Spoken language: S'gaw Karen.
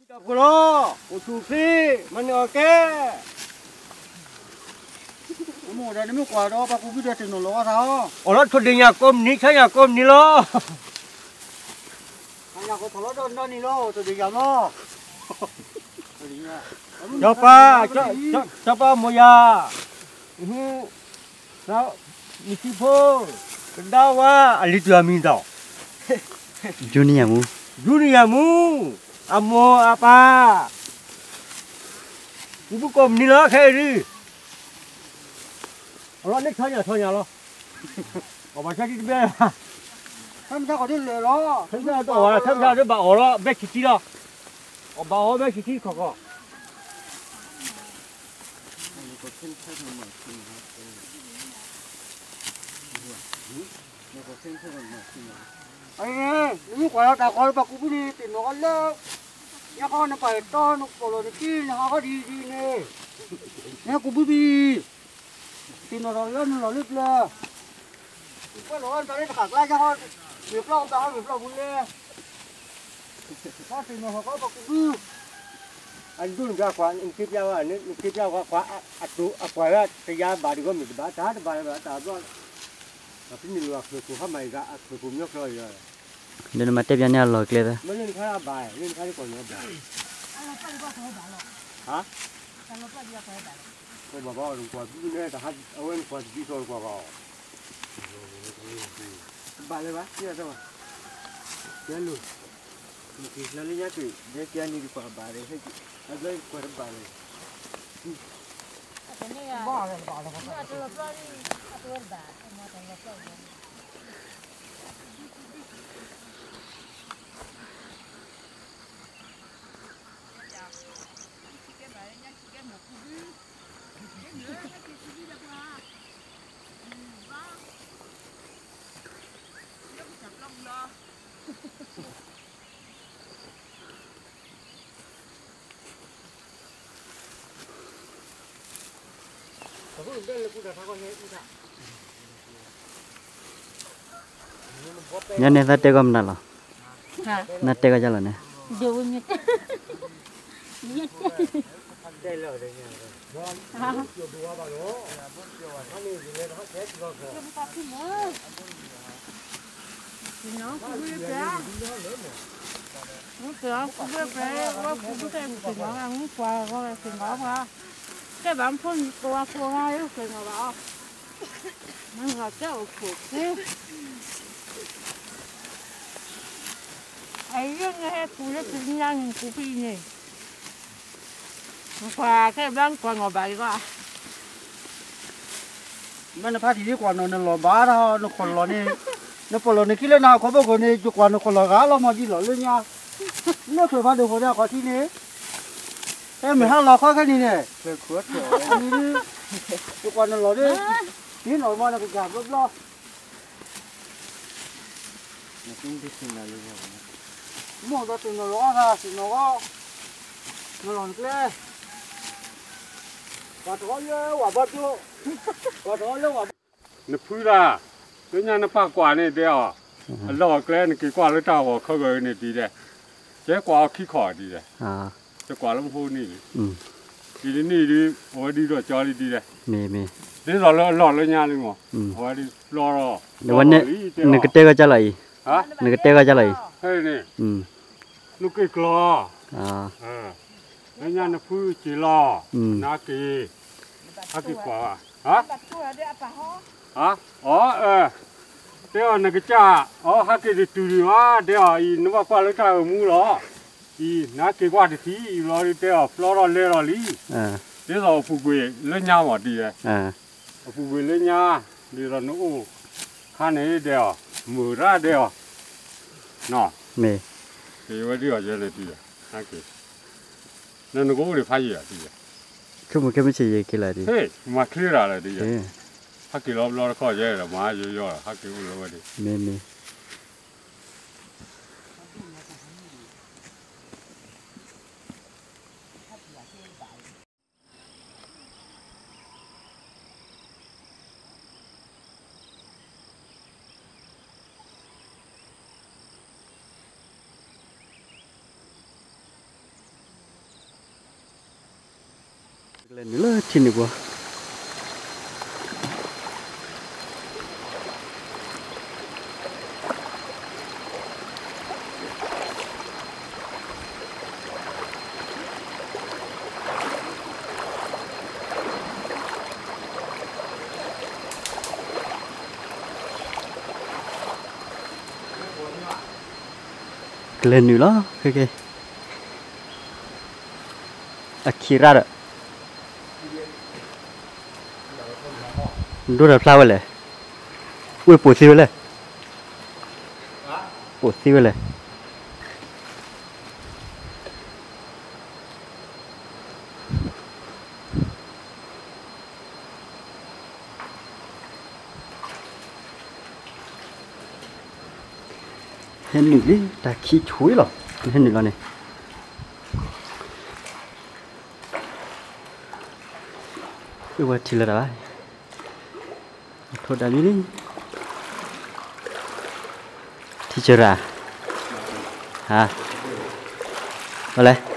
ဒီးပှၤလီၤ, အိၣ်ဆူၣ်ချ့, မၤန့ၢ်အီၣ်ကဲ, မ့ၢ်ဒီးနမ့ၢ်ကွၢ်ဒီးပှၤကူးဘုဒီးတနီၤလီၤအသး, အိၣ်လီၤထိၣ်ဒ့ၣ်ညၣ်ကိးမုၢ်နံၤဆၢညၣ်ကိးမုၢ်နံၤလီၤ, ညၣ်ကိးထီၣ်လီၤဒီးနီၢ်နံၤလီၤ ထိၣ်ဒ့ၣ်ညၣ်လီၤ, စီၤပၤ, စီၤပၤမိၢ်ယၤ, နဟူ နံၣ်ဆံဖိ, ကဒါဝါ, အလံၤတုၤအမံၤဒီး, Junior Move, Junior Move, အမိၢ်အပၢ်, ကူးဘုကိးမုၢ်နံၤလီၤခဲအံၤဒုး, အလီၤန့ၣ်ထီၣ်ညၣ်ထီၣ်ညၣ်လီၤ, အီၣ်ဘၣ်ဆၢထံတဘဲ, ဖဲမဆါဃီဒုးလဲၤလီၤ, ဖဲမဆါဃီဒုးဘၣ်အီၣ်လီၤ ဘဲဆံးထံလီၤ, အီၣ်ဘၣ်အီၣ်ဘဲဆံးထံခီၣ်ခီၣ် အံၤ, နမ့ၢ်ကွၢ်လီၤတၢ်ဃီလၢပှၤကူးဘုန့ၣ် တနီၤဃီလၢ ညါဃီနပာ်တီနပီၢ်လီၤနက့ နဟးဃီဒ်ဒ်န့ၣ်, နဟဲကူးဘုဘံ, တနီၤထီၣ်လၢနလီၢ်လၢပျၢၤ, ပှၤလီၤဃီနတၢ်လၢတခးကျါညါဃီ, မ့ၢ်ပျီကဘၣ်ဟီမ့ၢ်ပျီပူၤလဲၣ် ပှၤတနီၤထီၣ်ဃီပှၤကူးဘု, အဒိၣ်နကကွၢ် နက့ပျါဝဲ နက့ပျါဝဲကွၢ်, အကွၢ်ဝဲတယါဘၣ်ဒ်ဂီၢ်မ့ၢ်တဘၣ် တၢ်တဘၣ်ဘၣ်တၢ်ဘျီ, ပနုာ်လီၤအချၢၣ်ဖိဟါမၢ်အံၤဂၤ အချၢၣ်ဖိမျီကျီအံၤ, ဒီးနမၤတဲပျါန့ၢ်အလီၢ်ကျဲဖဲ, မ့ၢ်လၢနခါဘၣ် လၢနခါဒ်ကွၢ်ညီဘၣ်, ဟါ, ကွၢ်ဘၣ်ဘၣ် နကွၢ်ဘုနဲ အဝဲနကွၢ်တဘံၣ်ဃီနကွၢ်ဘၣ်အီၤ, ဘၣ်လၢၤဘၣ် ကဲလိာ်, နက့ၤလၢညါက့ၤ ဒဲကဲနံၤဒ်ကွၢ်ဘၣ်ဒီး ဟဲက့ၤ အဘျီကွၢ်တဘၣ်လၢၤ, ညါန့ၣ်သးတဲကီးမနုၤလီၤ, နတဲကီးကလီၤန့ၣ်, ကဲဘၣ်ဖိပှၤဖိဂၤယိၣ်ကနီၤဘၣ်အီၤ, မ့ၢ်ဂၤကဲအိၣ်ခိးက့, အယိၣ်န့ၣ်ဟဲပူၤလၢပညါန့ၣ်ကူးဖံးန့ၣ်, နကွၢ်ခဲဘျီနကွၢ်နီၤဘၣ်အံၤဘၣ် မ့ၢ်နဖါတံၢ်ဒ်ကွၢ်နီၤ နလီၤဘၣ်တၢ် နခိၣ်လီၤန့ၣ်, နပီၢ်လီၤနခံလၢနဟးခီဘိခိၣ်န့ၣ် ယကွၢ်နခိၣ်လီၤဂာ်လီၤမးဒ်လီၤလၢညါ, လၢချုးဖးဒိၣ်ဃိးဒၣ်ခီထံန့ၣ်, ဟဲမ့ၢ်ဟါလီၤခီခဲနံၤန့ၣ်, ယကွၢ်နလီၤန့ၣ်, ဒ်လီၤမးနကစၢ်ဘျီဘျီ မိၢ်ဒီးတနီၤလီၤအီၣ်သး တနီၤဂီၢ်, နလီၤနကျဲ, ပှၤတဂီၢ်လၢဝၤဘီဒိၣ်, ပှၤတဂီၢ်လၢဝၤဘီ, နဖုဒၣ်, လၢညါနပၢ်ကွၢ်န့ၣ်တဲအီၤ, အလီၢ်အကျဲနက့ၤကွၢ်လၢတၢ်ဂီၤခီဂီၤန့ၣ်ဒ်လဲၣ်, ကဲကွၢ်အီၤခံခီဒ်လဲၣ်, ကကွၢ်လၢမူခိၣ်န့ၣ်လံ, ဒ်တနံၣ်ဒ်, အဝဲဒ်ဒီးကၠီလံဒ်လဲၣ်, ဒ်သိးလၢအလီၢ်လၢညါလံမး, အဝဲဒ်ဖျီထီၣ်, နကတဲဂီၢ်ကၢ်လီၤအံၤ, နကတဲဂီၢ်ကၢ်လီၤအံၤ, န့ၣ် နက့ၤကျီၤ, လၢညါနဖုက့ၤလီၤ, နက့ၤ, ဟဲက့ၤကွၢ်ဘၣ်, အီ, တဲအီၤနကစၢ်, အီ ဟဲက့ၤတတုၤဒံးဘၣ်, တဲအီၤအံၤ နဘၣ်ကွၢ်လၢတၢ်ဂီၤမူလီၤ, အံၤ နက့ၤကွၢ်တထံၣ်အံၤဘျီဒ်တဲအီၤ ဖျီထီၣ်လဲၤထီၣ်လံ, ဒ်သိးအပူၤကွံာ်လၢညါမးဒ်လဲၣ်, အပူၤကွံာ်လၢညါ, ဒ်သိးနအိၣ်ခါန့ၣ်တဲအီၤ, မုာ်ရၣ်တဲအီၤ, မ့ၢ်, က့ၤဝဲဒ်အီၤယဲန့ၣ်ဒ်လဲၣ်, နကအိၣ်ဒံးဖးယံာ်လီၤဒ်လဲၣ်, ဆိကမိၣ်ခဲမုၢ်ဆ့ၣ်ယက့ၤလီၤဒ်, မၤချ့တၢ်လီၤဒ်လဲၣ်, ဟဲက့ၤလီၤဘျီတခီယဲဒီး မၤယိယီလီၤ ဟဲက့ၤအိၣ်လၢဝဲဒၣ်, မ့ၢ်မ့ၢ် ကလဲၤနုာ်လၢထံနုာ်ပူၤ ကလဲၤနုာ်လီၤ ခဲကဲ အခံရၣ်ဒီး ဒိၣ်ဒီးဖျါဝဲလဲၣ်, ဝဲပိာ်သံဝဲလဲၣ်, ပိာ်သံဝဲလဲၣ်. ဟဲနုာ်လံ တၢ်ခံဆူလီၤ, ဟဲနုာ်လီၤန့ၣ် ဝဲထံၣ်လၢတၢ်ဘၣ်, ထိၣ်တၢ်မံလံ, ထံၣ်စရၣ်, ဟါ, ဘၣ်လဲၣ်